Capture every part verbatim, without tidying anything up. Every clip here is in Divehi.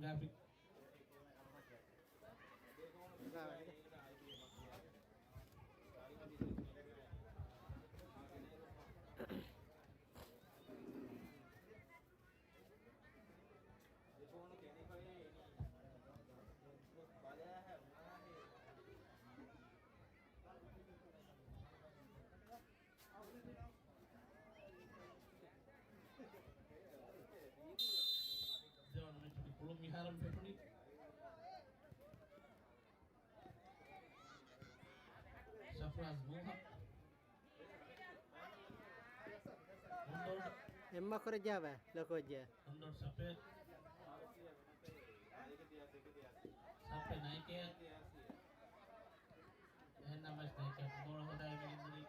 ގާފި. ދެވަނަ މެޗުގެ ކުޅުން މިހާރު ފެށުނީ ސަފްރާޒް ނޫހަށް. އެއްމަ ކުރެއްޖާވެ ލޮކޯއްޖެ. އޮންޑޯޑް ސަޕެ. ސަޕެ ނައިކެ. އެހެންނަމަވެސް ނައިކެ ބޯޅަ ހޯދާ އެބަ ގެންދަނީ.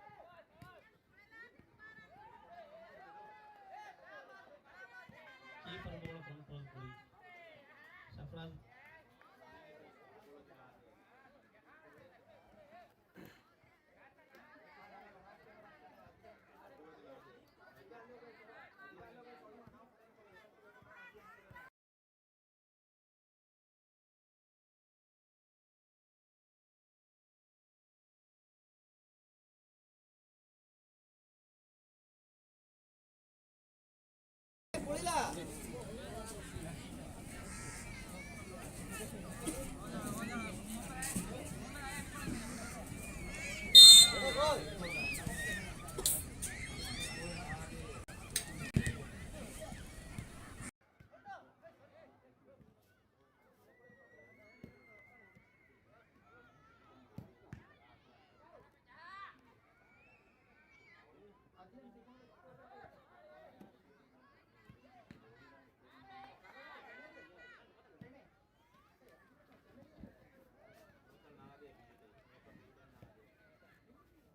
ކީޕަރު ބޯޅަ ކޮންޓްރޯލް ކުރީ ސަފްރާޒް.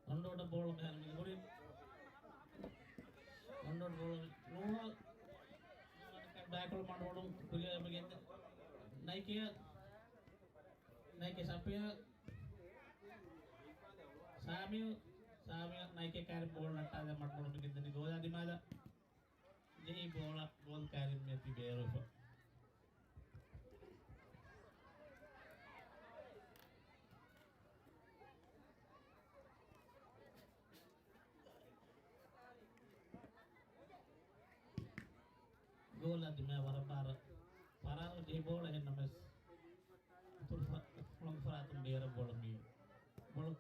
އޮންޑޯޑަށް ބޯޅަ މިހާރު މި ހުރި. އޮންޑޯޑަށް ބޯޅަ ނޫހަށް. ބައިކޮޅު މަޑުވަޑުން ކުރިއަށް އެބަ ގެންދަ. ނައިކެއަށް. ނައިކެ ސަޕެއަށް. ސާމިއު. ސާމިއަށް ނައިކެ ކާރި ބޯޅަ ނައްޓާލާ މަޑުވަޑުން ގެންދަނީ ގޯލާ ދިމާލަށް. ޖެހި ބޯޅަ ގޯލް ކާރިން މިއޮތީ ބޭރުވެފަ. ގޯލާ ދިމާ ވަރަށް ބާރަށް ފަރާރު ޖެހި ބޯޅަ އެހެންނަމަވެސް އިތުރު ފަ-، ހުޅަނގު ފަރާތުން ބޭރަށް ބޯޅަ މި ބޮޅު.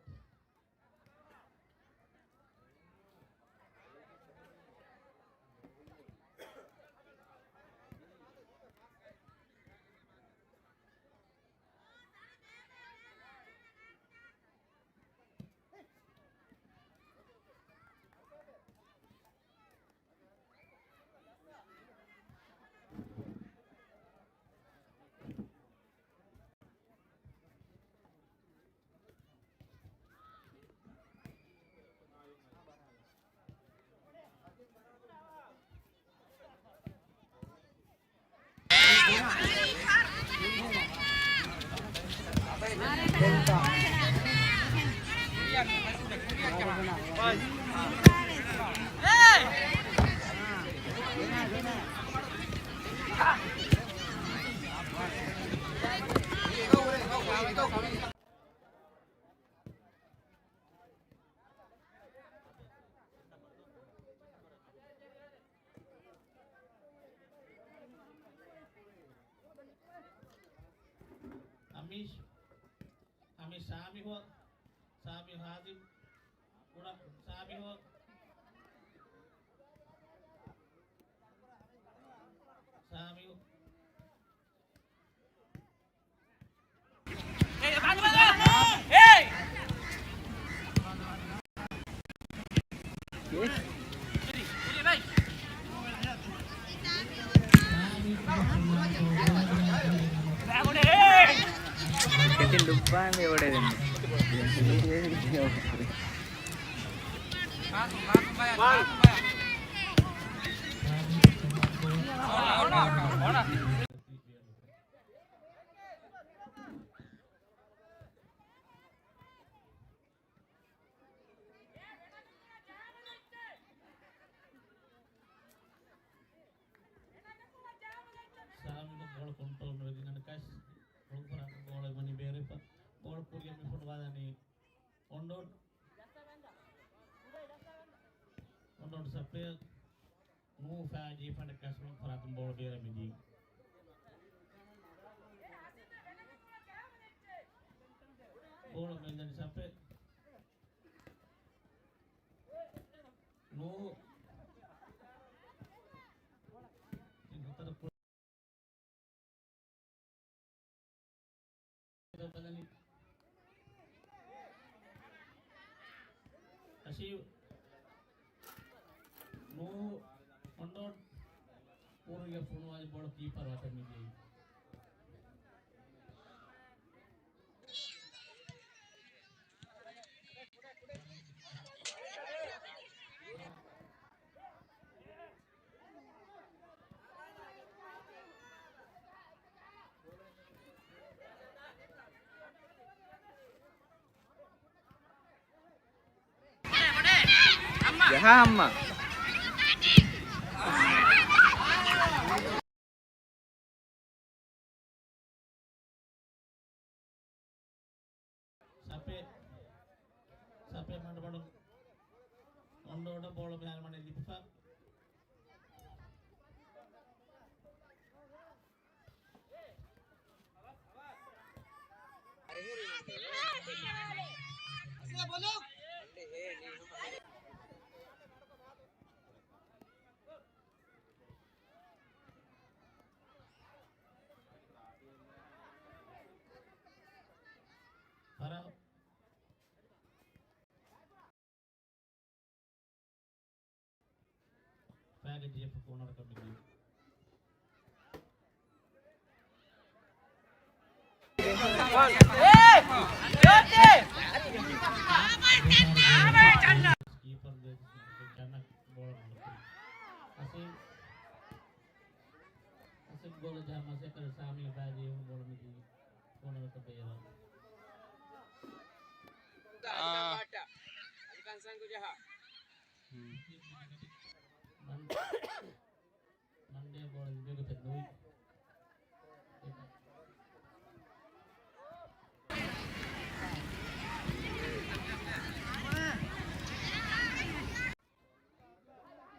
އަމީޝް، އަމީޝް ސާމިހު، ސާމި ހާޒިމް، ކުޑަ ސާމިހު، ސާމިހު. ކެޓިން ދުއްވާން އެވަޑައިގަންނަ. ސާމިގެ ބޯޅަ ކޮންޓްރޯލް އޮންޑޯޑް. އޮންޑޯޑް ސަޕްލަޔަރ. ނޫ ފައި ޖީފަން ކަސްމަ ފަރާތުން ބޯޅަ ބޭރަށް މިދީ. ބޯޅަ މެންދަނި ސަޕެ. ނޫ. ތިން ހަތަރަ ބަލަނީ. އަސީ ނޫ އޮންޑޯޑް ކުރިއަށް ފޮނުވާލި ބޯޅަ ކީޕަރ އަތަށް މިދިޔައީ. ޖަހާ ހައްމާ. ސަޕެ، ސަޕެ މަޑުމަޑު އޮންޑޯޑަށް ބޯޅަ މިހާރު މަޑެއް ލިބިފަ. ފަރާ. ފައިގަ ޖެހިފަ ކޯނަރަކަށް މިދިޔަ. ކީޕަރު ދެ ޖަނަ ބޯޅަ މަޑުކުރި. އަސީމް، އަސީމް ބޯޅަ ޖަހާ މަސައްކަތް ސާމީ ފައި ޖެހިފަ ބޯޅަ މިދިޔަ. ކޯނަރަކަށް ބޭރަށް. އާ. މަން-، މަންޑޭ ބޯޅަ ލިބޭގޮތެއް ނުވި.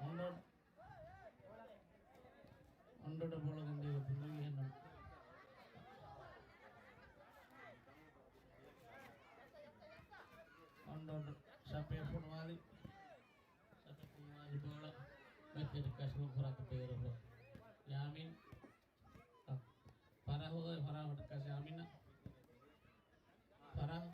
އޮންޑޯޑް، އޮންޑޯޑަށް ބޯޅަ ގެންދިޔަ ގޮތުން ނުވި އެހެންނަމަ. އޮންޑޯޑް ސަޕެ ފޮނުވާލި. ސަޕެ ފޮނުވާލި ބޯޅަ މެސެޖް ކަށި ފަރާތު ބޭރު. ޔާމީން. ފަރާހު، ފަރާހު ކަށި ޔާމީން. ފަރާހު.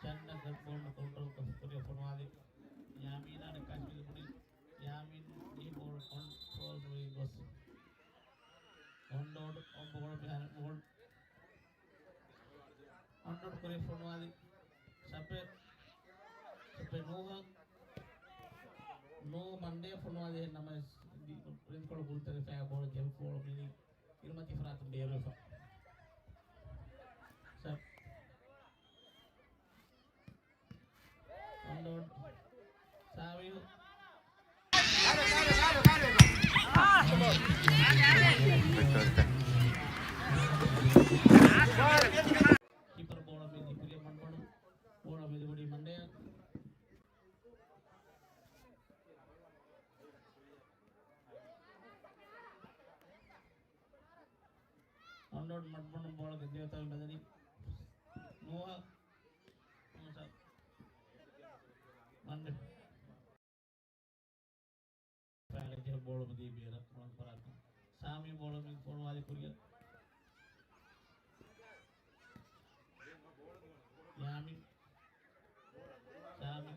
ޗަންޑަ ގަޑްބޯޅަ ކޮންޓްރޯލް ކޮށް ކުރިއަށް ފޮނުވާލި. ޔާމީނާ ކަސްމިލް ބުނި. ޔާމީން މި ބޯޅަ ކޮންޓްރޯލް ނުވި ގޮސް. އޮންޑޯޑް އޮންބޯޅަ ބިހާރަ ބޯޅަ. އޮންޑޯޑް ކުރިއަށް ފޮނުވާލި. ސަޕެ. ސަޕެ ނޫހަށް. ނޫ މަންޑޭ ފޮނުވާލި އެހެން ނަމަވެސް ރިންކޮޅު ގުޅުތަކެއް ފައި ބޯޅަ ޖެހި ބޯޅަ މިދި އިރުމަތީ ފަރާތުން ބޭރުވެފަ. ސަޕް. އޮންޑޯޑް. ސާވިޔު. ކީޕަރ ބޯޅަ މިދި ކުރިއަށް މަޑުމަޑު. ބޯޅަ މިދި ބޮޑީ މަންޑޭ. އޮންޑޯޑް މަޑުމަޑުން ބޯޅަ ގެންދިޔަ ތަވެ ބަދަނީ. ނޫހަށް. ނޫހަށް. މަންޑޭ. ފައިގަ ޖެހި ބޯޅަ މިދީ ބޭރަށް ކުޅަން ފަރާތުން. ސާމީ ބޯޅަ މި ފޮނުވާލި ކުރިއަށް. ޔާމީން. ސާމީ.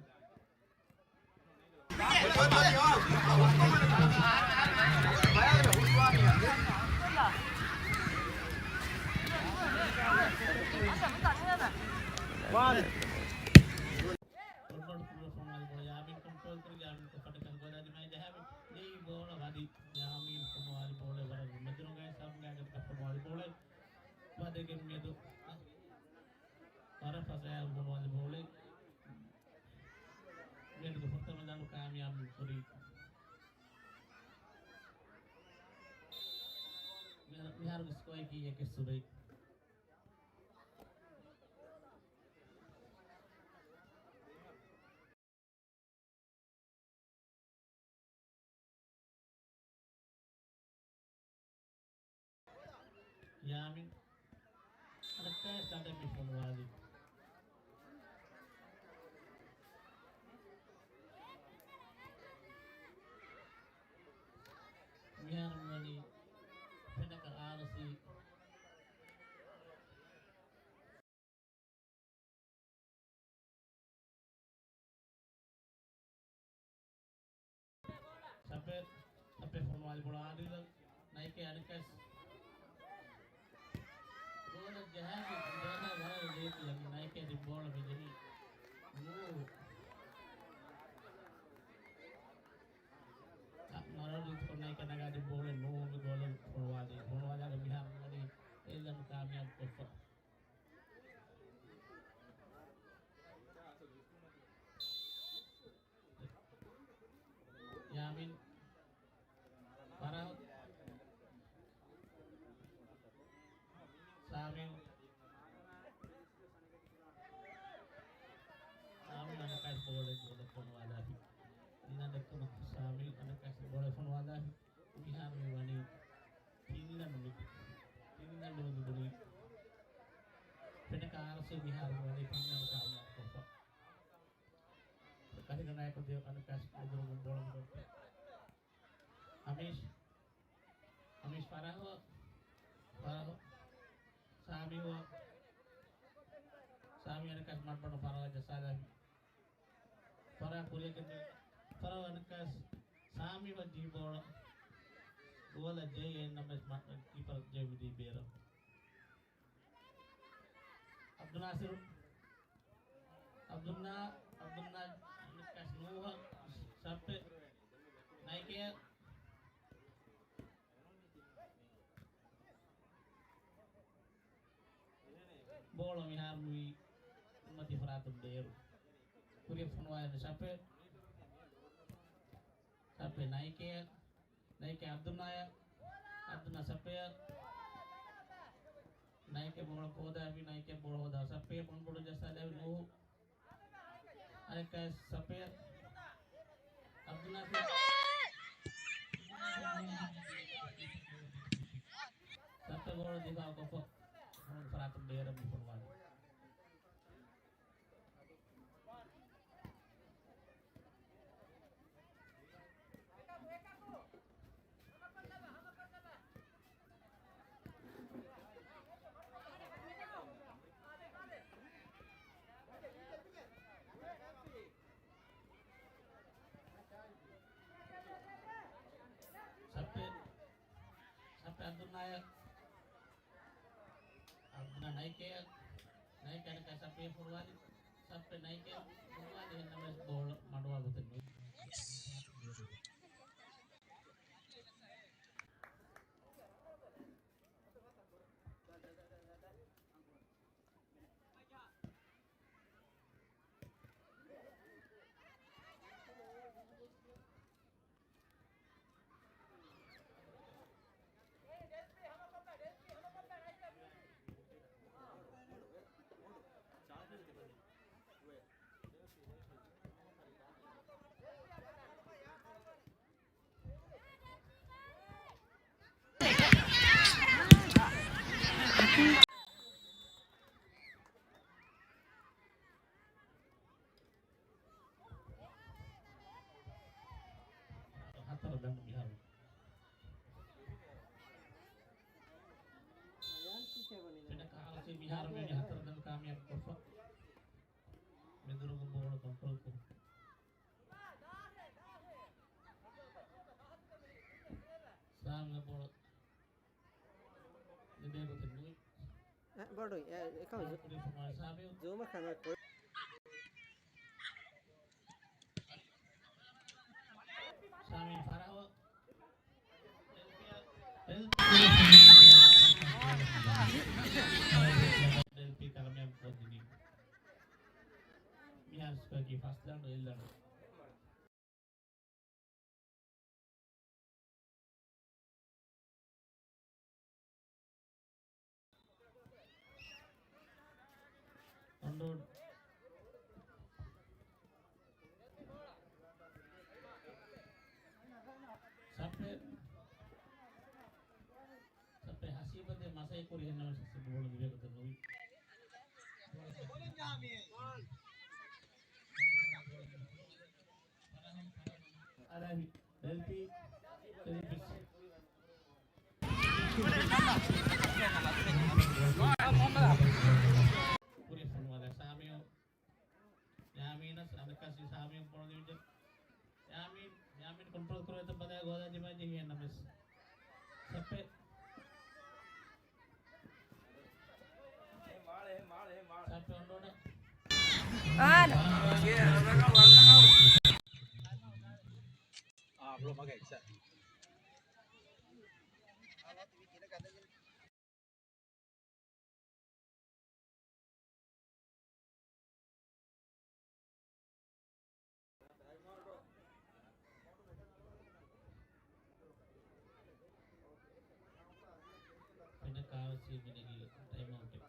ބޯޅަ ކުރިއަށް ފޮނުވާލި ބޯޅަ ޔާމީން ކޮންޓްރޯލް ކުރި، ޔާމީން ކޮށްފަ ޑިފެންސް ގޯލާ ދިމާއަށް ޖަހާފަ. އެއީ ބޯޅަ ވަދި. ޔާމީން ފޮނުވާލި ބޯޅަ ވަރަށް މެދުނުގައި ސަބް ގާތަށް ފޮނުވާލި ބޯޅަ. ވަދެގެން މެދު. ވަރަށް ފަސޭހަ ފޮނުވާލި ބޯޅަ. މެދުގެ ފުރަތަމަ ދަނޑު ކާމިޔާބު ކުރީ. މިހާރު ސްކޯއަކީ އެކެއް ސުރެއް. ޔާމިން އަނެއްކާ ސަޑެއް މި ފޮނުވާލި. މިހާރު މިވަނީ ފެނަކަ އާރްސީ. ސަޕެ، ސަޕެ ފޮނުވާލި ބޯޅަ އާދިލަށް. ނައިކެ އަނެއްކާސް. ގޯލަށް ޖަހާފި ޖަހާ ވަރަށް ލޭޓް ލަނގި ނައިކެ ދި ބޯޅަ މި ޖެހި. ނޫ. މަރަރު ކޮންނައިކަ ނަގާދި ބޯޅަ ނޫ މި ގޯލަށް ފޮނުވާލި. ފޮނުވާލާގެ މިހާރު ވަނީ އެއްލަން ކާމިޔާބު ކޮށްފަ. ޔާމިން. ފަރާހު. ސާމި. ސާމި އަނެއްކާސް ބޯޅަ ބޯޅަ ފޮނުވާލާފި. ނިނާ ދެއްކުމަށް ސާމި އަނެއްކާސް ބޯޅަ ފޮނުވާލާފި. މިހާރު މި ވަނީ ފިންލަންޑު މި، ފިންލަންޑު މި ބުނީ. ފެނަކަ އާރްސީ މިހާރު ވަނީ ފިންލަންޑު ކާމިޔާބު ކޮށްފަ. ކަހިގަނާއެކު ދެ އަނެކާސް އުދުރުމުން ބޯޅަ މި ގޮއްޕެ. އަމީޝް. އަމީޝް ފަރާހު. ފަރާހު. ސާމި ހު. ސާމި އަނެކާސް މަޑުމަޑު ފަރާހަށް ޖައްސާލާފި. ފަރާ ކުރިއަކަށް ފަރާ އަނެކާސް ސާމި ވައްޖި ބޯޅަ. ގޯލަށް ޖެހި އެން އެމް އެސް މަ-، ކީޕަރަށް ޖެހި މިދީ ބޭރަށް. އަބްދުލް ނާސިރު. އަބްދުލް ނާ-، އަބްދުލް ނާ-، ނޫހަށް ސައްޕެ. ނައިކެ. ބޯޅަ މިހާރު މިވީ މަތި ފަރާތުން ބޭރު. ކުރިއަށް ފޮނުވާލި ސައްޕެ. ސައްޕެ ނައިކެ. ނައިކެ އަބްދުލްނާޔަށް. އަބްދުލްނާ ސައްޕެއަށް. ނައިކެ ބޯޅަ ހޯދާފި، ނައިކެ ބޯޅަ ހޯދާ ސައްޕެ ބޮންބޮޑު ޖައްސާލެވި ނޫހު. އަނެކާ ސައްޕެ. އަބްދުލްނާ ސައްޕެ ބޯޅަ ދިފާއު ކޮށްފަ. ފަރާތުން ބޭރަށް މި ފޮނުވާލި. ސައްޕެ، ސައްޕެ އަބްދުލްނާޔަށް. އަބްދުލްނާ ނައިކެއަށް. ނައިކެ އަނެކާ ސައްޕެ ފޮނުވާލި. ސައްޕެ ނައިކެ ފޮނުވާލި އެން އެމް އެސް ބޯޅަ މަޑުވާ ގޮތެއް ނުވި. ހަތަރު ދަނޑު މިހާރު. ފެނަކަ އާރްސީ މިހާރު މިވަނީ ހަތަރު ދަނޑު ކާމިޔާބު ކޮށްފަ. މެދުރޮނގު ބޯޅަ ކޮންޓްރޯލް ކޮށް. ސާމްގެ ބޯޅަ ލިބޭ ގޮތެއް ނުވި. އެ، ބޮޑު، އެ، އެކަމަށް ޒޫ-، ޒޫމަށް ކަން ކޮށް. ސާމީ ފަރާހު. އެލްޕީ ކާމިޔާބު ކޮށްދިނީ. މިހާރު ސްކޯއަކީ ފަސް ދަނޑު އެއްލަނޑު. ކުރިހެން ނަމަ ސިއްސަ ބޯޅަ ލިބޭ ގޮތެއް ނުވި. އަރާބި، ދެލްޕީ، ދެލްޕީ. ކުރި ފޮނުވާލާ ސާމިޔޯ. ޔާމީނަސް އަނެއްކާ ސީ ސާމީން ބޯޅަ ދެވިއްޖެ. ޔާމީން، ޔާމީން ކޮންޓްރޯލް ކުރެވޭތަ ބަލާ ގޯލާ ދިމާ ޖެހި ނަމަސް. ސައްޕެ. ސައްޕެ އޮންޑޯނެ. އާނ. އާ، ބްރޯ، މަގޭ އެކްސަ. ފެނަކާ ސީ މިނެގީ ޓައިމް އައުޓެއް.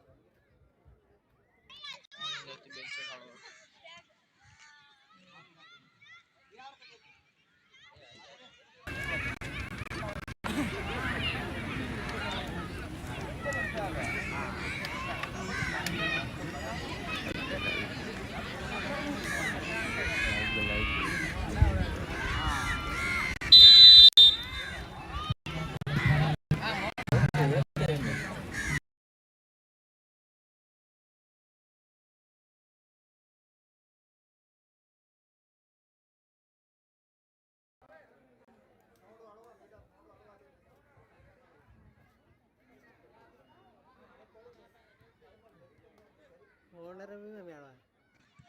ކޯނަރ މި މި އަޅާ.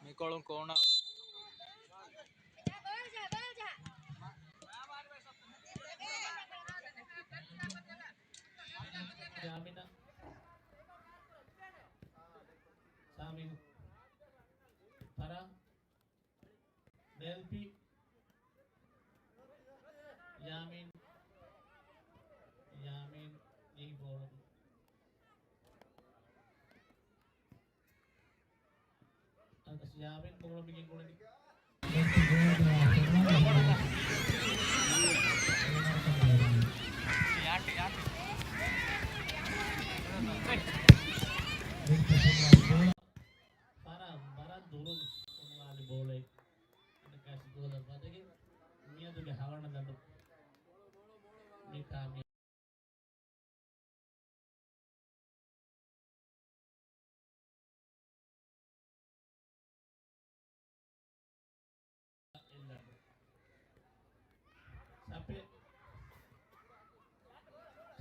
މިކޮޅުން ކޯނަރ. ޔާމިނަ. ސާމި. ފަރާ. ދެލްޕި. ޔާމީން. ޔާމީން އެ ބޯޅަ. އަދަސް ޔާމީން ބޯޅަ މިގެންގުޅެނީ. ފަރާ ވަރަށް ދުރުން ފޮނުވާލި ބޯޅައެއް. އަނެއްކާސް ގޯލަށް ވަދެގެން މިއަދުގެ ހަވަނަ ދަނޑު މި ކާމިޔާބު. ސަޕެ،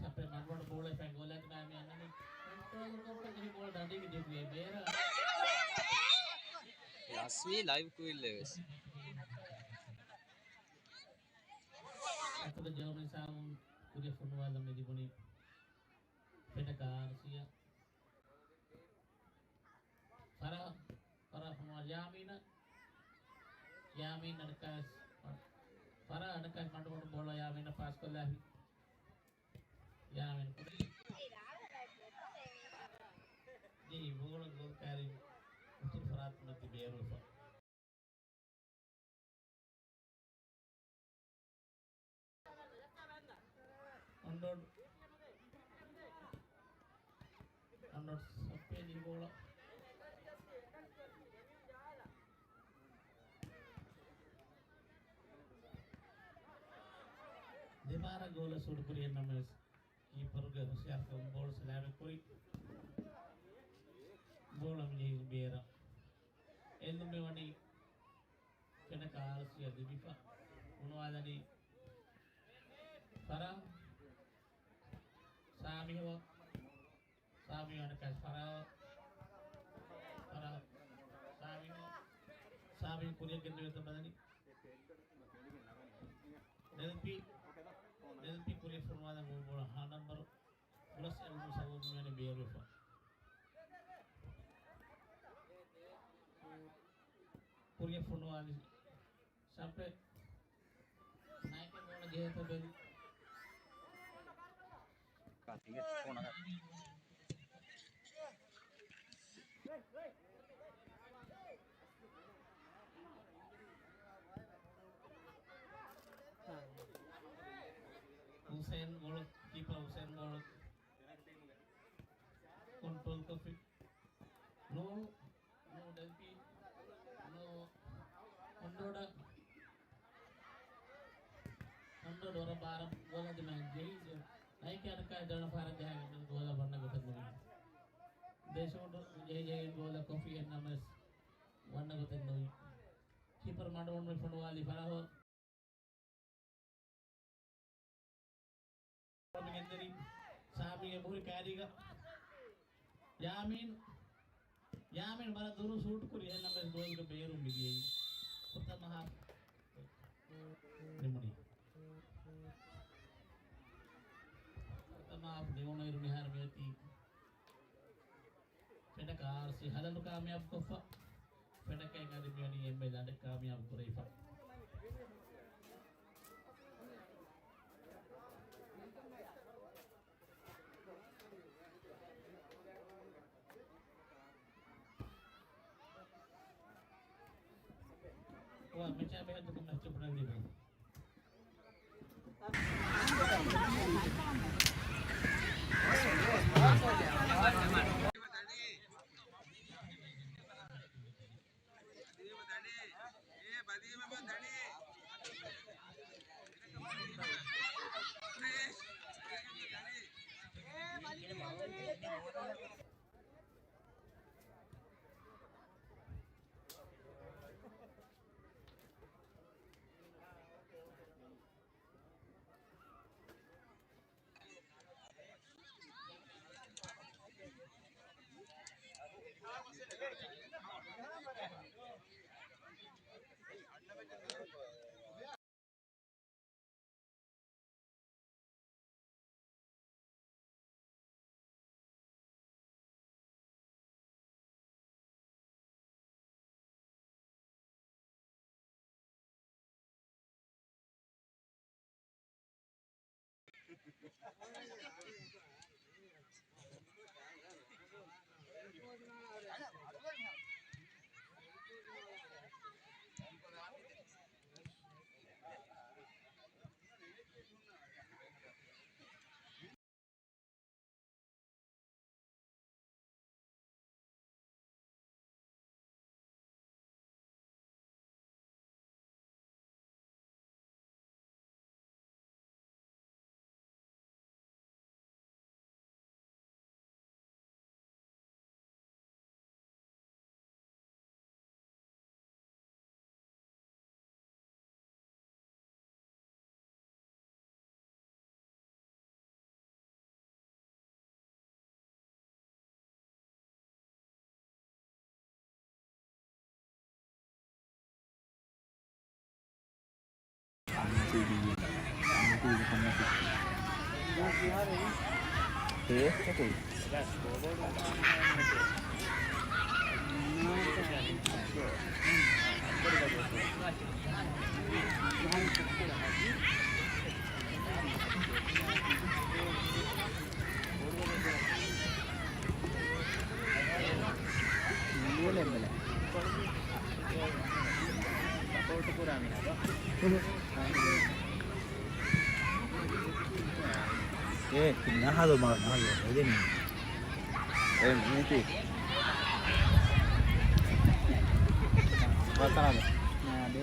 ސަޕެ މަންވަން ބޯޅަ ފެން ގޯލަށް ދިމާ މި އަންނަނީ. ކޮންޓްރޯލް ކޮށްފަ ޖެހި ބޯޅަ ދަނޑީގެ ދިގު އެ ބޭރަށް. ލަސްވީ ލައިވް ކުއިލް ވެސް. އަތުގަ ޖަވަބު ނިޒާމު ކުރިއަށް ފޮނުވާލަން މި ލިބުނީ ފެނަކަ އާރްސީއަށް. ފަރާ، ފަރާ ފޮނުވާ ޔާމީނަށް. ޔާމީން އަނެއްކާވެސް، ފަރާ އަނެއްކާވެސް މަޑުމަޑުން ބޯޅަ ޔާމީނަށް ޕާސް ކޮށްލާފި. ޔާމީން ކުރި. ޖެހި ބޯޅަ ގޯލް ކާރި އުތުރު ފަރާތުން ތިބޭރުވެފަ. އޮންޑޯޑް. އޮންޑޯޑް ސަޕްޕޭ ދިރި ބޯޅަ. ދެބާރަ ގޯލަށް ސޫޓު ކުރިއެއް ނަމަވެސް، ކީޕަރުގެ ހުޝިޔާރުކަމުން ބޯޅަ ސަލާމަތް ކުރި. ބޯޅަ މި ޖެހި ބޭރަށް. އެންމެ ވަނީ ފެނަކަ އާރްސީއަށް ލިބިފަ ފޮނުވާލަނީ ފަރާ، ސާމިހު، ސާމިހު އަނެއްކާ ފަރާ، ފަރާ، ސާމިހު، ސާމިހު ކުރިއަށް ގެންދެވޭތޯ ބަލަނީ. ދެލްޕީ، ދެލްޕީ ކުރިއަށް ފޮނުވާލަން މޫ ބޯޅަ ހަ ނަންބަރު ޕްލަސް އެޅުމު ސަބަބުން މިވަނީ ބޭރުވެފަ. ކުރިއަށް ފޮނުވާލި ސަޕެ. ނައިކެ ބޯޅަ ޖެހޭތޯ ބެލި. ކާތީގެ ފޯނަކަށް. ހުސެން ބޯޅަ، ކީޕަރ ހުސެން ބޯޅަ. ނޫ، ނޫ ޑެލްޕީ، ނޫ ހޮންޑޯޑަ، ހޮންޑޯޑަ ވަރަށް ބާރަށް ގޯލާ ދިމާއިން ޖެހި، ނައިކި އަޑަކާ ދަނޑަ ފަހަރަށް ޖަހާގެން ގޯލާ ވަންނަ ގޮތެއް ނުވި. ދޭށި ހޮނޑޯ ޖެހި ޖެހި ގޯލާ ކޮފީ އެންނަމަވެސް ވަންނަ ގޮތެއް ނުވި. ކީޕަރ މަޑުމަޑުން ފޮނުވާލި ފަރާހު. ގެންދެރި ސާމީގެ މުހުރި ކާރީގަ ޔާމީން، ޔާމީން ވަރަށް ދުރު ސޫޓް ކުރި އެހެންނަމަވެސް ގޯލުގެ ބޭރުން މިދިޔައީ. ފުރަތަމަ ހާފް ނިމުނީ. ފުރަތަމަ ހާފް ނިމުނުއިރު މިހާރު މިއޮތީ ފެނަކަ އާރްސީ ހަލަނޑު ކާމިޔާބުކޮށްފަ. ފެނަކައިން އަދި މިވަނީ އެންމެ ލަނޑެއް ކާމިޔާބު ކުރެވިފަ. މެޗާ ބެހޭ ދުކު މެޗު ބުނެލިބު. އެ، ނަހަދު މާ، ނަހަދު ހެދެނީ. އެ، މީތި. ވަތަރާދެ. ނާދެ.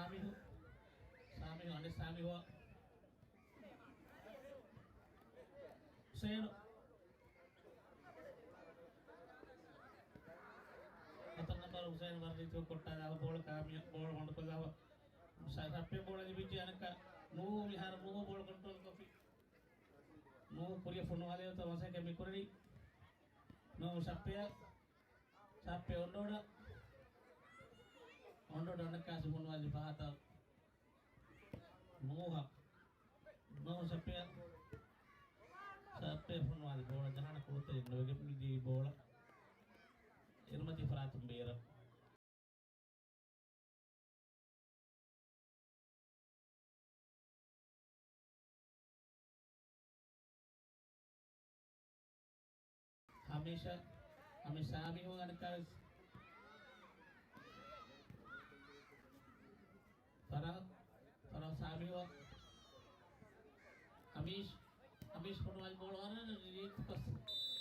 ސާމިހު، ސާމިހު، އަނެއް ސާމިހު. ހުސޭނު. ހަތަރު ނަންބަރު ހުސޭނު ވަރަށް ރީތިކޮށް ކޮށްޓާލާފަ ބޯޅަ ކާމިޔާ، ބޯޅަ ބޮނޑުކޮށްލާފަ. ސަ-، ސައްޕެ ބޯޅަ ލިބިއްޖެ އަނެއްކާ ނޫ މިހާރު ނޫ ބޯޅަ ކޮންޓްރޯލް ކޮށްފި. ނޫ ކުރިއަށް ފޮނުވާލެވޭތޯ މަސައްކަތް މި ކުރަނީ. ނޫ ސައްޕެއަށް. ސައްޕެ އޮންޑޯޑަ. އޮންޑޯޑަ އަނެއްކާސް ފޮނުވާލި ފަހަތަށް. ނޫހަށް. ނޫހު ސައްޕެއަށް. ސައްޕެ ފޮނުވާލި ބޯޅަ ޖަހާނެ ކުޅުތެރެއިން ނުވެގެން މިދިޔައީ ބޯޅަ އިރުމަތީ ފަރާތުން ބޭރަށް. ހަމީޝަށް، ހަމީޝް ސާމިހު އަނެއްކާވެސް. ފަރާ، ފަރާ ސާމިހު. ހަމީޝް، ހަމީޝް ފޮނުވާލި ބޯޅަ ވަރަށް ރީތިކޮށް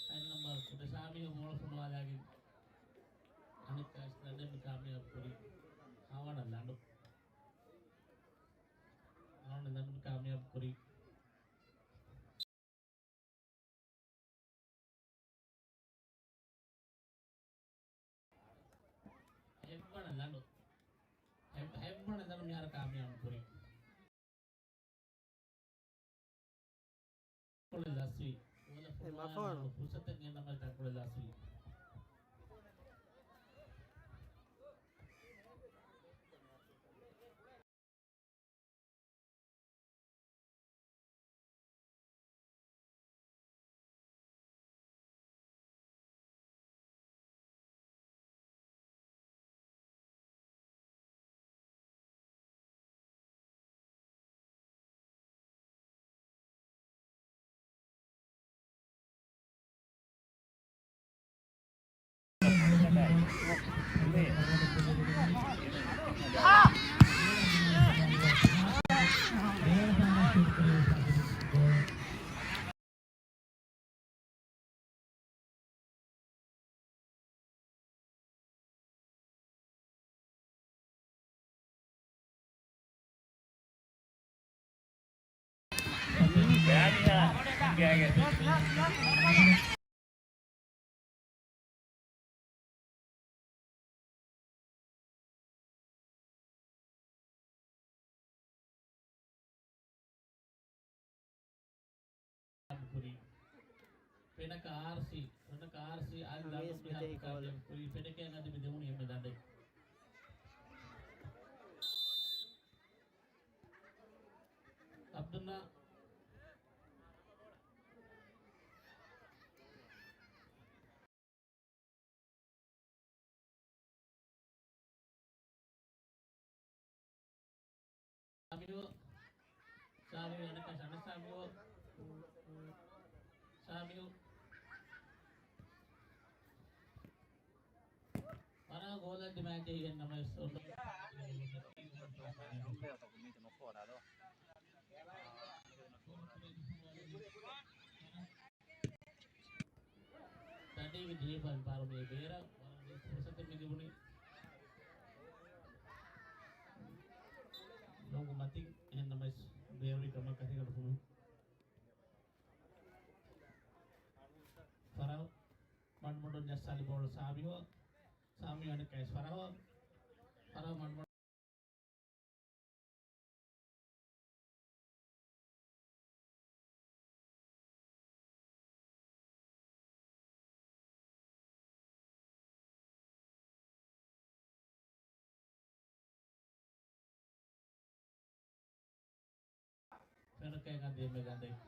އައި ނަމަ ކުޑަ ސާމިހު ބޯޅަ ފޮނުވާލާގެން އަނެއްކާވެސް ލަނޑެއް މި ކާމިޔާބު ކުރީ. ހަވަނަ ލަނޑު. ހަވަނަ ލަނޑު މި ކާމިޔާބު ކުރީ. ހެއްވަނަ ލަނޑު. ހެއް-، ހެއްވަނަ ލަނޑު މިހާރު ކާމިޔާބު ކުރީ. ކުޅެ ލަސްވީ. އެ މަފާނު. ފުރުސަތެއް ގެންނަމަ ތަންކޮޅެއް ލަސްވީ. ކުރީ. ފެނަކަ އާރްސީ، ފެނަކަ އާރްސީ އަލް ހަމީސް ލަނޑު މިތެހި ކޯލެއް. ކުރީ. ފެނަކައަށް އަދި މި ދެވުނީ އެންމެ ލަނޑެއް. އަބްދުންނާ. ސާމިހު، ސާމިހު އަނެއްކާ ޝަނަ ސާމިހު، ސާމިހު. ފަރާ ގޯލަށް ދިމާއެއް ޖެހިގެން ނަމަވެސް އޮންނަ. ތަނީގެ ޖެހިފައި ފާރު މި ބޭރަށް ވަރަށް ފުރުސަތެއް މި ލިބުނީ. ލޮނގު މަތިން އެހެން ނަމަވެސް ބޭރުވި ކަމަށް ކަށިގަނޑު ފުމި. ފަރަހު މަޑުމަޑުން ޖައްސާލި ބޯޅަ ސާމިހު. ސާމިހު އަނެއްކާވެސް ފަރަހު. ފަރަހު މަޑުމަޑު. ފެނަކައިގަ ދިޔަ މެގަނޑެއް.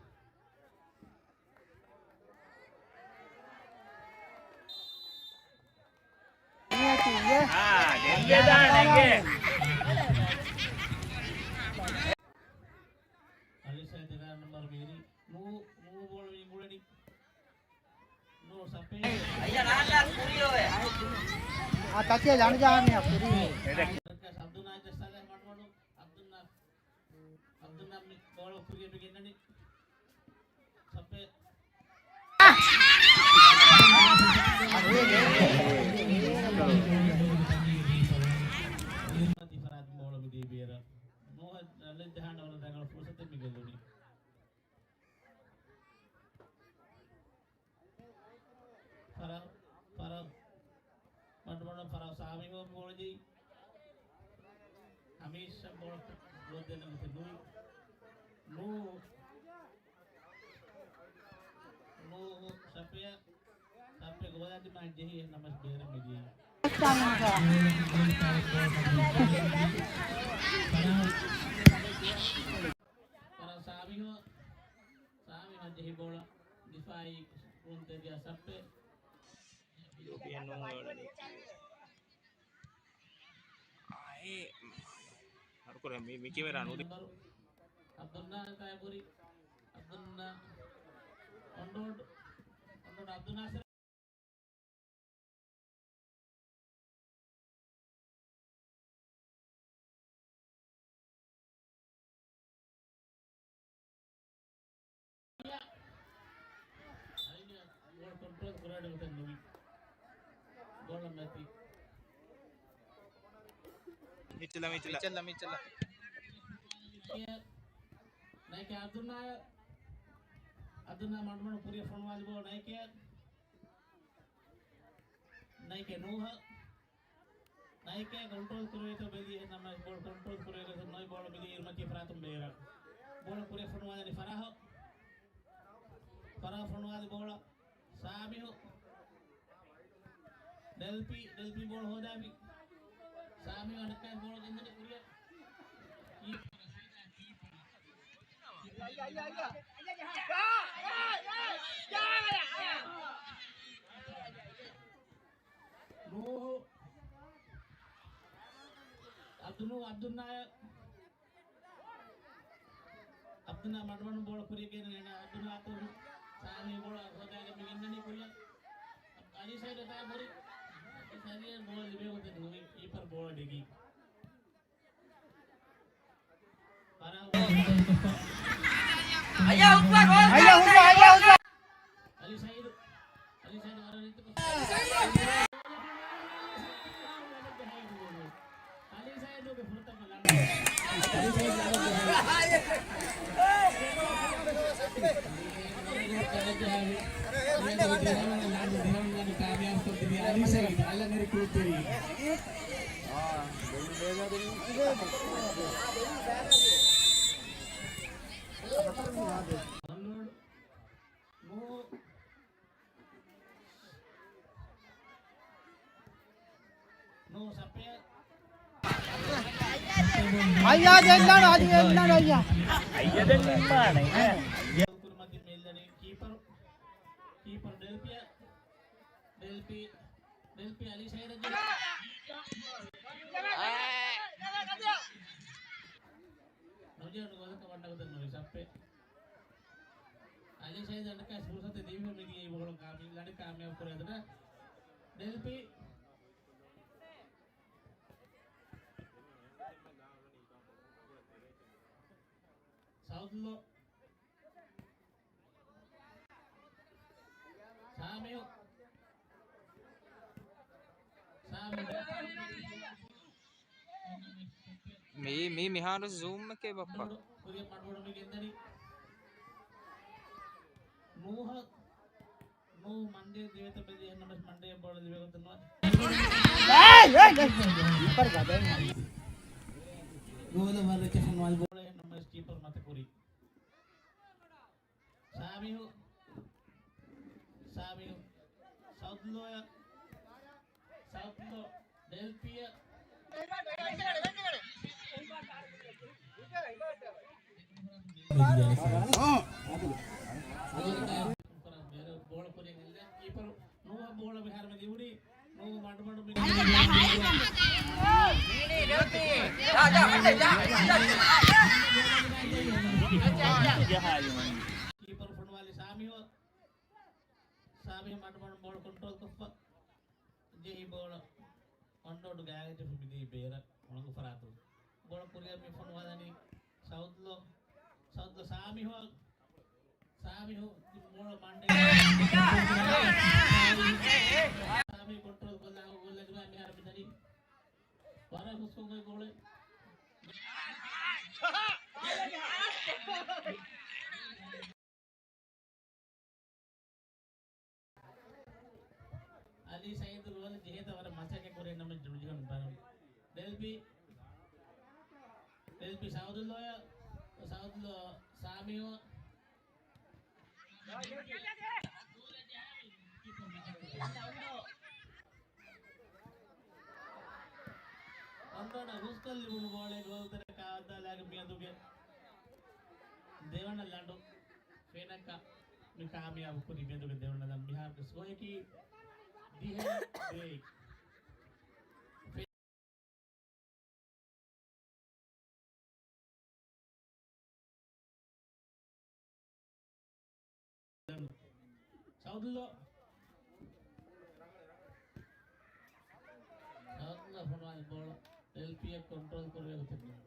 އާ، ގެންދެދާނެ އިނގޭ. އަލި ސައިދުގެ ނަމްބަރު މީރި. ނޫ، ނޫ ބޯޅަ ވިނގުޅެނީ. ނޫ ސަޕޭ. އާ، ތަތިޔަ ލަނޑު ޖަހާނީ ކުރީ. އަބްދުން އާއި ޖައްސާލާ މަޑުމަޑު. އަބްދުން އާ، އަބްދުން އާ މި ބޯޅަ ކުރިޔަށް މި ގެންނަނީ. ސަޕޭ. ދިފާއަށް ބޯޅަ މިދީ ބޭރަށް. ފަރާ، ފަރާ، މަޑުމަޑުން ފަރާ ސާމީ ހޯ ބޯޅަ ޖެހި. ހަމީޝް ބޯޅަ ގޮތް ދެން ނުވި. ނޫ، ނޫ ސަފްޔާ، ސަފްޔާ ގޯލާ ދިމާ ޖެހި ނަމަސް ބޭރަށް މިދިޔަ. ފަރާ ސާމީ ހޯ، ސާމީ ހޯ ޖެހި ބޯޅަ ދިފާއީ ރުންތެރިޔާ ސައްޕެ. ޔޫޕީއެން ނޫން އޮޅެނީ. އާއެ، ހަރުކުރެ މި، މި ކެމެރާ ނުދި. އަބްދުލްނާ ކާއެބުރި. އަބްދުލްނާ. އޮންޑޯޑް. އޮންޑޯޑް އަބްދުލް ނާސިރު. ބޯޅަ ކޮންޓްރޯލް ކުރާނެ ގޮތެއް ނުވި. ބޯޅަ މަތި. މިޗަލަ، މިޗަލަ. މިޗަލަ، މިޗަލަ. ނައިކެ އަބްދުލްނާ، އަބްދުލްނާ މަޑުމަޑު ކުރިއަށް ފޮނުވާލި ބޯ ނައިކެ. ނައިކެ ނޫހަށް. ނައިކެ ކޮންޓްރޯލް ކުރެވޭތޯ ބެލީ އެހެންނަމަވެސް ބޯޅަ ކޮންޓްރޯލް ކުރެވޭ ގޮތެއް ނުވި ބޯޅަ މިދިޔަ އިރުމަތީ ފަރާތުން ބޭރަށް. ބޯޅަ ކުރިއަށް ފޮނުވާލަނީ ފަރާހަށް. ފަރާހަށް ފޮނުވާލި ބޯޅަ ސާމިހު. ޑެލްޕީ، ޑެލްޕީ ބޯޅަ ހޯދާފި. ސާމިހު އަނެއްކާ ބޯޅަ ގެންދަނީ ކުރިއަށް. ނޫހު. އަބްދުލް، އަބްދުލްނާޔަ. އަބްދުލްނާ މަޑުމަޑުން ބޯޅަ ކުރިއަށް ގެންދަނީ. އަބްދުލްނާ އަތުން ސާމީ ބޯޅަ ހޯދާގެން މި ގެންދަނީ ކުރިއަށް. އަލީ ސައީދު އަތާ ބުރި. އަލީ ސައީދު ބޯޅަ ލިބޭ ގޮތެއް ނުވި. ކީޕަރު ބޯޅަ ޑެގި. އައްޔާ ހުއްސާ، ގޯލް! އައްޔާ ހުއްސާ، އައްޔާ ހުއްސާ! އަލީ ސައީދު، އަލީ ސައީދު ވަރަށް ރީތިކޮށް. އަލީ ސައީދުގެ ފުރަތަމަ ލަނޑު. އަލީ ސައީދު ކާމިޔާބު ކޮށްދިނީ އަލީ ސައީދު އަލަށް ނެރި ކުޅުންތެރި. ނޫ، ނޫ ސަޕޭ. އައްޔާ ދެން ލަނޑު، އަދި ދެން ލަނޑު އައްޔާ. އައްޔާ ދެން ނިންމާނެ. ކުރިމަތިން މި އެއްލަނީ ކީޕަރު، ކީޕަރު ޑެލްޕިއަ، ޑެލްޕި، ޑެލްޕި އަލީ ސައީދަށް ނުޖެހުނު ގޯލަކަށް ވަންނަ ގޮތެއް ނުވި ސައްޕެ. އަލީ ސައީދަށް ފުރުސަތެއް ދީފަ މިދިޔަ ބޯޅަ ކާމި، ލަނޑު ކާމިޔާބު ކުރެވޭތޯ. ޑެލްޕި. ސައުތުލޯ. ސާމިއު. ސާމިއު. މީ، މީ މިހާރު ޒޫމް އެކޭ ބައްޕަ. ކުރިއަށް މަޑުމަޑު މި ގެންދަނީ. ނޫހަށް. ނޫ މަންޑޭ ދިވެތަ ބެލި އެހެންނަމަސް މަންޑޭ ބޯޅަ ލިބޭ ގޮތެއް ނުވާ. ގޯލަށް ވަރަށް ކެފުން ވާލް ބޯޅަ އެހެންނަމަސް ކީޕަރު މަތަ ކުރި. ސާމިހު. ސާމިހު. ސައުތުލޯއަށް. ސައުތުލޯ. ޑެލްޕިއަށް. ބޯޅަ ކުރިއަށް އެއްލެވި. ކީޕަރު ނޫހަށް ބޯޅަ މިހާރު މި ލިބުނީ. ނޫ މަޑުމަޑު މި ކީޕަރު ފޮނުވާލި ސާމިހު. ސާމިހު މަޑުމަޑު ބޯޅަ ކޮންޓްރޯލް ކޮށްފަ. ޖެހި ބޯޅަ އޮންޑޯޑު ގާތް ޖެހި މިދިޔަ ބޭރަށް އުޅަނގު ފަރާތުން. ބޯޅަ ކުރިއަށް މި ފޮނުވާލަނީ ސައުތުލޯ، ސައުތުލޯ ސާމިހު، ސާމިހު ބޯޅަ މަންޑޭ. ސާމި ކޮންޓްރޯލް ކޮށްލާ ގޯލް ލަދުމާ މިހާރު މިދަނީ. ވަރަށް ހުސްކޮށް ގޮތް ގޯލެއް. ސައީދު ގޯލަށް ޖެހޭތަ ވަރަށް މަސައްކަތް ކުރޭ ނަމަ ޖުމިޖުހަން ބަރު. ޑެލްޕީ. ޑެލްޕީ ސައުދުއްލޯޔަށް، ސައުދުއްލޯ ސާމީއަށް. އަންގަނޑަށް ހުސްކޮށްލިބުނު ބޯޅަ ގޯލްތެރޭގަ އައްދާލާގެ މިއަދުގެ ދެވަނަ ލަނޑު ފެނަކަ މި ކާމިޔާބު ކުރި މިއަދުގެ ދެވަނަ ލަނޑު މިހާރުގެ ސްކޯއަކީ ދިހަ ދޭއް. ސައުދުއްލޯ. ސައުދުއްލޯ ފޮނުވާލި ބޯޅަ ޑެލްޕީއަށް ކޮންޓްރޯލް ކުރެވޭ ގޮތެއް ނޫން.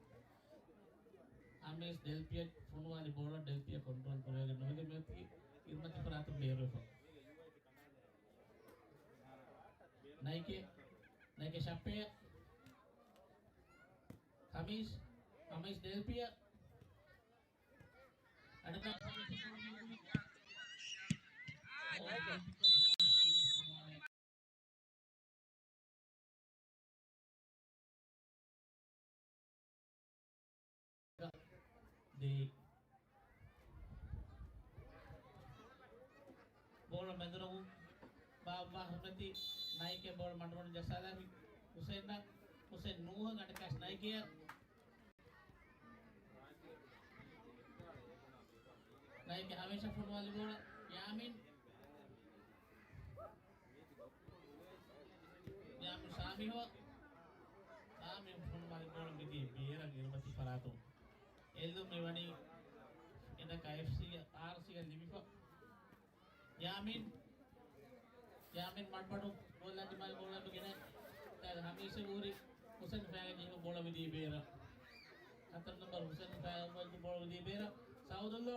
އަމީސް ޑެލްޕީއަށް ފޮނުވާލި ބޯޅަ ޑެލްޕީއަށް ކޮންޓްރޯލް ކުރެވޭގެން ނުވެގެން މިއޮތީ އިރުމަތި ފަރާތުން ބޭރުވެފަ. ނައިކެ، ނައިކެ ޝައްޕެއަށް. ހަމީސް، ހަމީސް ޑެލްޕީއަށް. އަޑު ދޭ. ބޯޅަ މެދުރަށް ބާއްވާ ހުރިމަތި ނައިކެ ބޯޅަ މަޑުމަޑުން ޖައްސާލާފި ހުސެންއަށް. ހުސެން ނޫހަށް އަނެއްކާސް ނައިކެއަށް. ނައިކެ ހަމީސަށް ފޮނުވާލި ބޯޅަ ޔާމީން. ޔާމީން ސާމީހު. ސާމީހު ފޮނުވާލި ބޯޅަ މިދިޔަ ބޭރަށް އިރުމަތި ފަރާތުން. އެއްލުން މިވަނީ އެނަކަ އެފްސީ އާރްސީ އަށް ލިބިފަ. ޔާމީން. ޔާމީން މަޑުމަޑުން ގޯލާ ދިމާލި ބޯޅަ ގެނައި. ދެން ހަމީސް ހުރި ހުސެން ފައިގަ ޖެހި ބޯޅަ މިދިޔަ ބޭރަށް. ހަތަރު ނަންބަރު ހުސެން ފައިގަ ޖެހި ބޯޅަ މިދިޔަ ބޭރަށް. ސައުދުއްލޯ.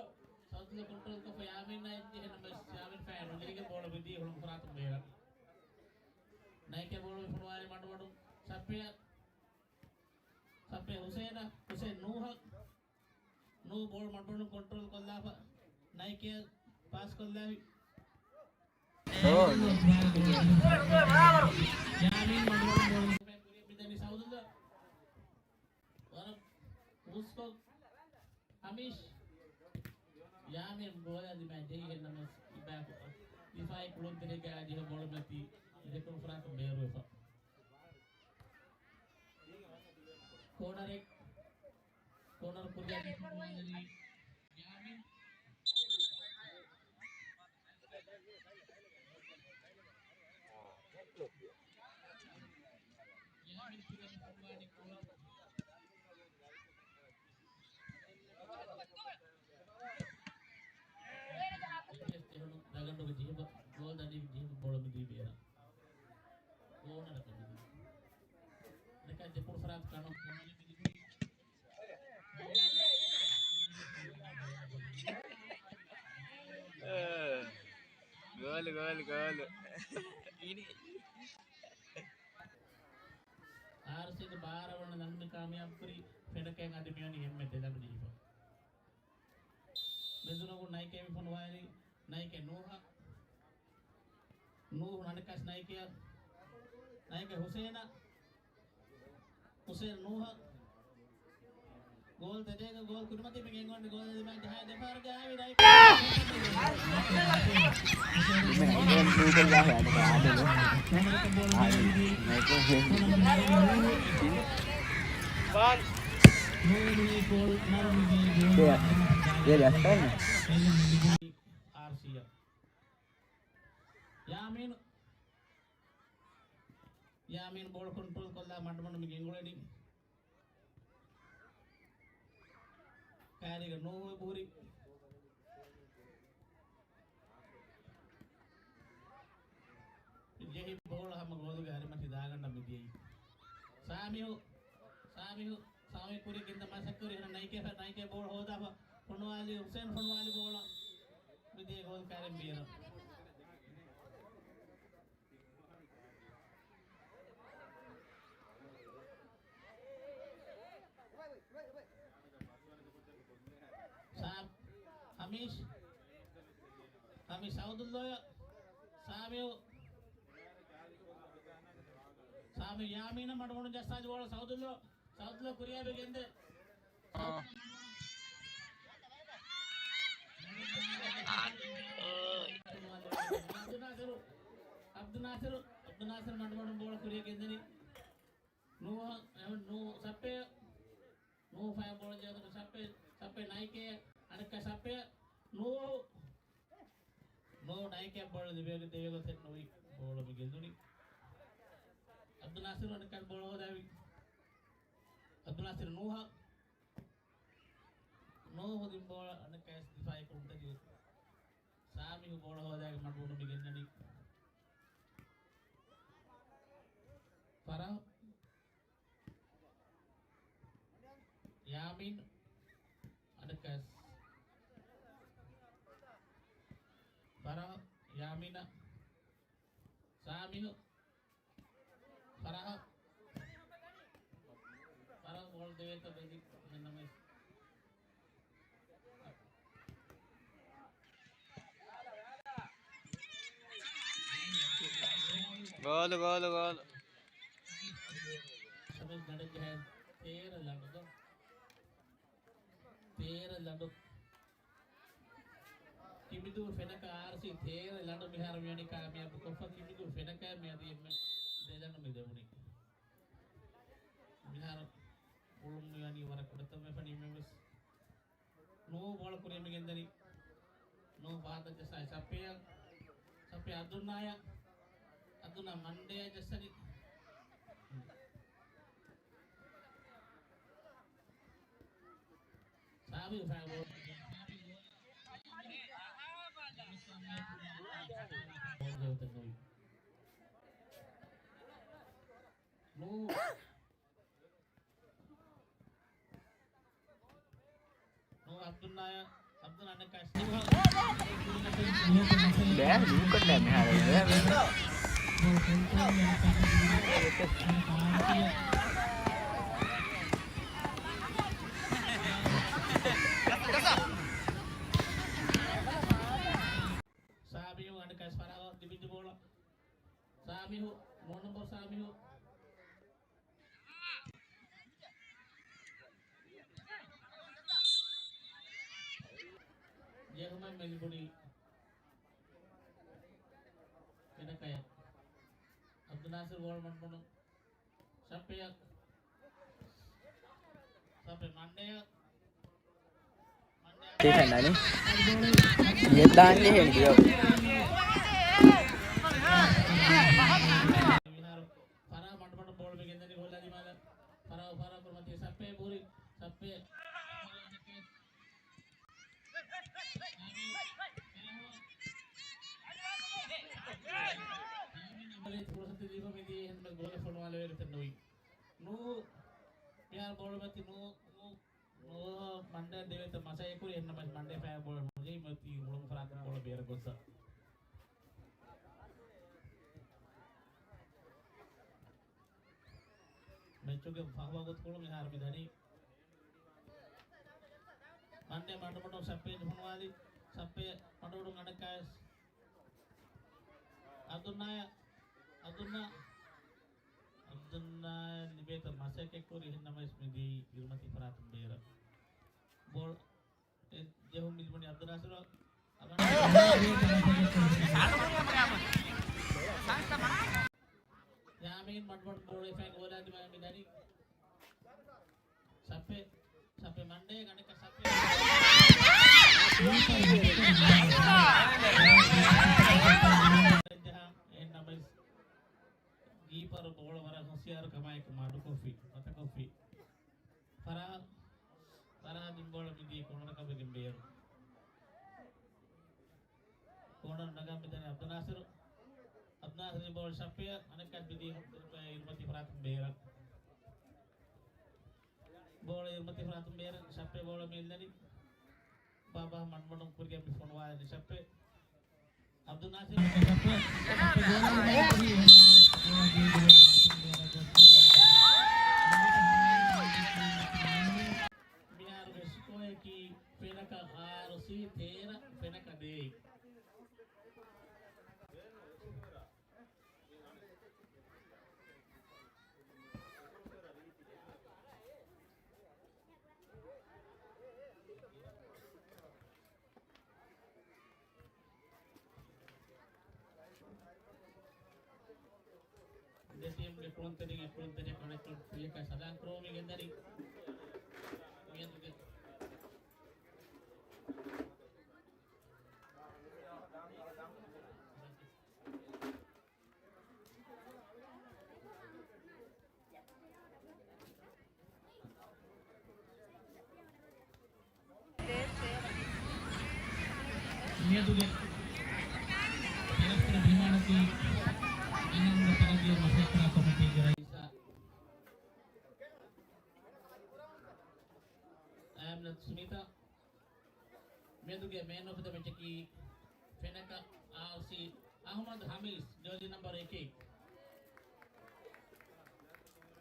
ސައުދުއްލޯ ކޮންޓްރޯލް ކޮށްފަ ޔާމީން އަށް ޖެހި ނަމަ ޔާމީން ފައިގަ ނުޖެހިގެން ބޯޅަ މިދިޔަ ހުޅުނގު ފަރާތުން ބޭރަށް. ނައިކެ ބޯޅަ ފޮނުވާލި މަޑުމަޑުން ސައްޕެއަށް. ސައްޕެ ހުސެންއަށް، ހުސެން ނޫހަށް. ނޫ ބޯޅަ މަޑުމަޑުން ކޮންޓްރޯލް ކޮށްލާފަ. ނައިކެއަށް ޕާސް ކޮށްލާފި. އޯ. ޔާމީން މަޑުމަޑުން ބޯޅަ މިދަނީ ސައުދުއްލޯ. ވަރަށް ހުސްކޮށް ހަމީސް. ޔާމީން ބޯޅަ ދިމާ ޖެހިގެން ނަމަ ދިފާއީ ކުޅުންތެރިގަ ޖެހި ބޯޅަ މިއޮތީ ދެކުނު ފަރާތުން ބޭރުވެފަ. ކޯނަރެއް. ކޯނަރު ކުރިއަށް ޔާމީން. ޔާމީން ކުރިއަށް ފޮނުވާލި ކޯނަރު. އެއްވެސް ޖެހުނު ދަގަނޑުގެ ޖެހިފަ، ގޯލް ދަނޑި ޖެހިފަ ބޯޅަ މިދީ ބޭރަށް. ކޯނަރަކަށް މިދީ. ދެކަށް ދެ ފުރުސަތު ކަނު ކޯނަރު މިދީ. ގޯލު، ގޯލު، ގޯލު. އާރްސީގެ ބާރަ ވަނަ ލަނޑު މި ކާމިޔާބު ކުރި ފެނަކައިން އަދި މިވަނީ އެންމެ ދެ ލަނޑު ޖެހިފަ. މެދުނަގު ނައިކެ މި ފޮނުވާލި ނައިކެ ނޫހަށް. ނޫހު ނަނިކަސް ނައިކެއަށް. ނައިކެ ހުސޭނަށް. ހުސޭން ނޫހަށް. ގޯލް ތެދޭގަ ގޯލް ކުރިމަތީ މި ގެންގޮން ގޯލް ދިމާ ޖަހާ ދެފާރު ގާވި ނައިކެ. ޔާމީން، ޔާމީން ބޯޅަ ކޮންޓްރޯލް ކޮށްލާ މަޑުމަޑުން މި ގެންގުޅެނީ. ކާރީގަ ނޫހު އެބަހުރި. ޖެހި ބޯޅަ ހަމަ ގޯލުގެ އަރިމަތި ދާގަނޑަށް މިދިޔައީ. ސާމިހު، ސާމިހު، ސާމި ކުރި ގިންދަ މަސައްކަތް ކުރި ނައިކެ، ނައިކެ ބޯޅަ ހޯދާފަ ފޮނުވާލި ހުސޭން ފޮނުވާލި ބޯޅަ މިދިޔަ ގޯލް ކާރިން ބޭރަށް. ސާމް، ހަމީޝް، ހަމީޝް ސައުދުއްލޯޔަށް، ސާމިއު، ޔާމީނަށް މަޑުމަޑުން ޖައްސާލި ބޯޅަ ސައުދުލް، ސައުދުލް ކުރިއަށް ގެންދޭ. އަބްދުލް ނާސިރު، އަބްދުލް ނާސިރު، އަބްދުލް ނާސިރު މަޑުމަޑުން ބޯޅަ ކުރިއަށް ގެންދަނީ. ނޫހަށް، އެ، ނޫ ސައްޕެ، ނޫ ފަޔަށް ބޯޅަ ޖެހި ސައްޕެ، ސައްޕެ ނައިކެ، އަނެއްކާ ސައްޕެ، ނޫ، ނޫ ނައިކެ ބޯޅަ ދެވޭގޮތެއް ނުވި ބޯޅަ މި ގެންދުނީ. އަބްދުލް ނާސިރު އަނެއްކާ ބޯޅަ ހޯދާވި. އަބްދުލް ނާސިރު ނޫހަށް، ނޫ ހުދިން ބޯޅަ އަނެއްކާ ދިފާއީ ކުރުންތެރި ސާމިހު ބޯޅަ ހޯދާގެ މަޑުމަޑުން މި ގެންދަނީ. ފަރާ، ޔާމީން، އަނެއްކާ ފަރާ، ޔާމީނަށް، ސާމިހު، ފަރާ، ފަރާ ބޯޅަ ދެވޭތޯ ބެލި މެންނަމެސް. ގޯލު، ގޯލު، ގޯލު. ސަމި ގަޑަށް ޖަހައި ތޭރަ ލަނޑު. ތޭރަ ލަނޑު. ކިމިދޫ ފެނަކަ އާރްސީ ތޭރަ ލަނޑު މިހާރު މިވަނީ ކާމިޔާބު ކޮށްފަ. ކިމިދޫ ފެނަކަ މިއަދު އެންމެ ދެ ލަނޑު މި ދެވުނީ. މިހާރު ގުޅުން މިވަނީ ވަރަށް ކުޑަތަން ވެފަ ނިމެވެސް. ނޫ ބޯޅަ ކުރިއަށް މި ގެންދަނީ. ނޫ ފަހަތަށް ޖައްސާ ސައްޕެއަށް. ސައްޕެ އަދުންނާޔަށް. އަދުންނާ މަންޑޭއަށް ޖައްސަނީ. ސާބި ފައި ބޯ-، ނޫ. ނޫ އަބްދުލްނާޔަށް، އަބްދުލް އަނެއްކާ ބޭ، ލީކޮށްލާ މިހާރު. ސާމިހު އަނެއްކާ ފަރާ ދިބިއްޖެ ބޯޅަ. ސާމިހު، ނޫން ނަމްބަރު ސާމިހު. ޖެހުމެއް މެލިބުނީ ފެނަކަޔަށް. އަބްދުލް ނާސިރު ބޯޅަ މަޑުމަޑުން. ސައްޕެއަށް. ސައްޕެ މަންޑޭއަށް. މަންޑޭއަށް. ތި ފެންނަނީ. އިއްޔެ ދާން ޖެހޭނެ ދިޔަ. މިހާރު ފަރާ މަޑުމަޑު ބޯޅަ މި ގެންދަނީ ގޯލާ ދިމާލަށް. ފަރާ، ފަރާ ކުރިމަތީ ސައްޕެ ބުރި. ސައްޕެ. ފުރުސަތު ދީފަ މިދިޔަ އެހެންމެ ގޯލެއް ފޮނުވާލެވޭ ގޮތެއް ނުވި. ނޫ، މިހާރު ބޯޅަ މަތި ނޫ، ނޫ، ނޫ މަންޑޭ ދެވޭތަ މަސައްކަތް ކުރި، އެހެންނަމަސް މަންޑޭ ފަޔަށް ބޯޅަ ނުޖެހި މަތީ ހުޅުން ފަރާތުން ބޯޅަ ބޭރަށް ގޮއްސަ. މެޗުގެ ފަހު ވަގުތުކޮޅު މިހާރު މި ދަނީ. މަންޑޭ މަޑުމަޑުން ސައްޕެ ފޮނުވާލި. ސައްޕެ މަޑުމަޑުން އަނެއްކާވެސް. އަބްދުލްނާޔަށް، އަބްދުލްނާ، އަބްދުލްނާ ލިބޭތަ މަސައްކަތް ކުރި އެހެންނަމަވެސް މިދީ އިރުމަތީ ފަރާތުން ބޭރަށް. ބޯޅަ ޖެހުން މިލިބުނީ އަބްދުލް ނާސިރު. ޔާމީން މަޑުމަޑު ބޯޅަ އެފައި ގޯލާ ދިމާ މި ދަނީ. ސައްޕެ، ސައްޕެ މަންޑޭ ގަނެކަ ސައްޕެ. އެހެން ނަމަވެސް ގީޕަރު ބޯޅަ ވަރަށް ހުސިޔާރު ކަމާއެކު މަޑުކޮށްފި، މަތަކޮށްފި. ފަރާ، ފަރާ ދިން ބޯޅަ މިދީ ކޯނަރަކަށް ވެގެން ބޭރު. ކޯނަރު ނަގާ މިދަނީ އަބްދުލް ނާސިރު. އަބްދުލް ނާސިރު ބޯޅަ ސައްޕެއަށް އަނެއްކާ މިދީ އިރުމަތީ ފަރާތުން ބޭރަށް. ބޯޅަ އިރުމަތީ ފަރާތުން ބޭރަށް ސައްޕެ ބޯޅަ މި އެއްލަނީ. ބާބާ މަޑުމަޑުން ކުރިއަށް މި ފޮނުވާލަނީ ސައްޕެ. އަބްދުލް ނާސިރު ސައްޕެ. މިހާރުގެ ސްކޯއަކީ ފެނަކަ އާރު ސީ ތޭރަ، ފެނަކަ ދޭއް. ދެ ޓީމްގެ ކުޅުންތެރިން އެ ކުޅުންތެރިޔަކު އަނެއްކޮށް ކުރިޔަކާ ސަލާން ކުރުވުމުގެ ދަރި މިއަދުގެ މިއަދުގެ ތަރައްގީ މަސައްކަތް ކޮމިޓީގެ ރައީސާ އަމިނަތު ސުމިތާ، މިއަދުގެ މޭން އޮފް ދަ މެޗަކީ ފެނަކަ އާރްސީ އަހުމަދު ހަމީސް، ޖާސީ ނަމްބަރު އެކެއް.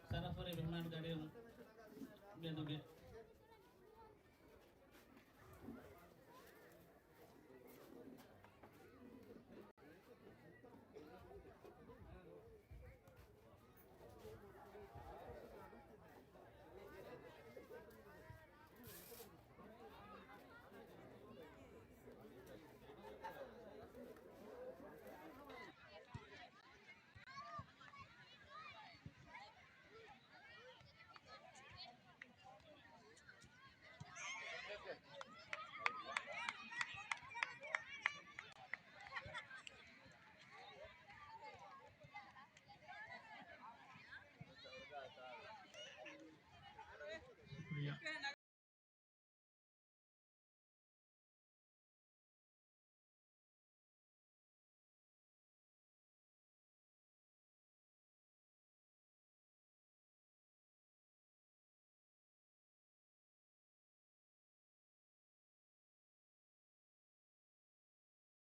ސަރަފްރަލީ ރަހްމާން ދަޑިއަރު މިއަދުގެ